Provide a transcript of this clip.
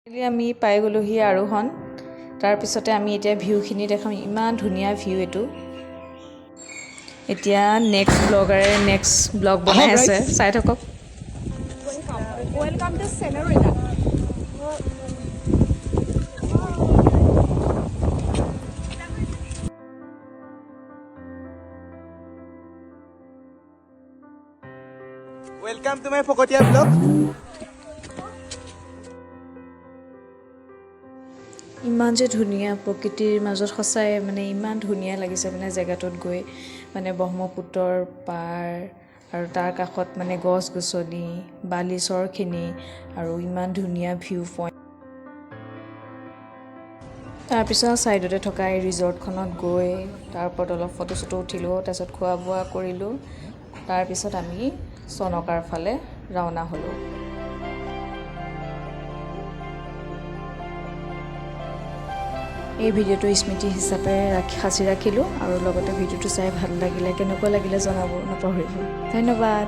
আমি পাই গ'লোহি আৰোহণ। তাৰপিছতে আমি এতিয়া ভিউখিনি দেখাম। ইমান ধুনীয়া ভিউ এইটো। এতিয়া নেক্সট ব্লগাৰে নেক্সট ব্লগ বনাই আছে, চাই থাকক। Welcome to Senorita. Welcome to my ফকতীয়া blog. ইমান যে ধুনীয়া প্ৰকৃতিৰ মাজত, সঁচাই মানে ইমান ধুনীয়া লাগিছে মানে জেগাটোত গৈ। মানে ব্ৰহ্মপুত্ৰৰ পাৰ আৰু তাৰ কাষত মানে গছ গছনি, বালিচৰখিনি আৰু ইমান ধুনীয়া ভিউ পইণ্ট। তাৰপিছত ছাইডতে থকা এই ৰিজৰ্টখনত গৈ তাৰ ওপৰত অলপ ফটো চটো উঠিলোঁ। তাৰপিছত খোৱা বোৱা কৰিলোঁ। তাৰপিছত আমি চনকাৰ ফালে ৰাওনা হ'লোঁ। এই ভিডিঅ'টো স্মৃতি হিচাপে সাঁচি ৰাখিলোঁ আৰু লগতে ভিডিঅ'টো চাই ভাল লাগিলে, কেনেকুৱা লাগিলে জনাব নপাহৰিব। ধন্যবাদ।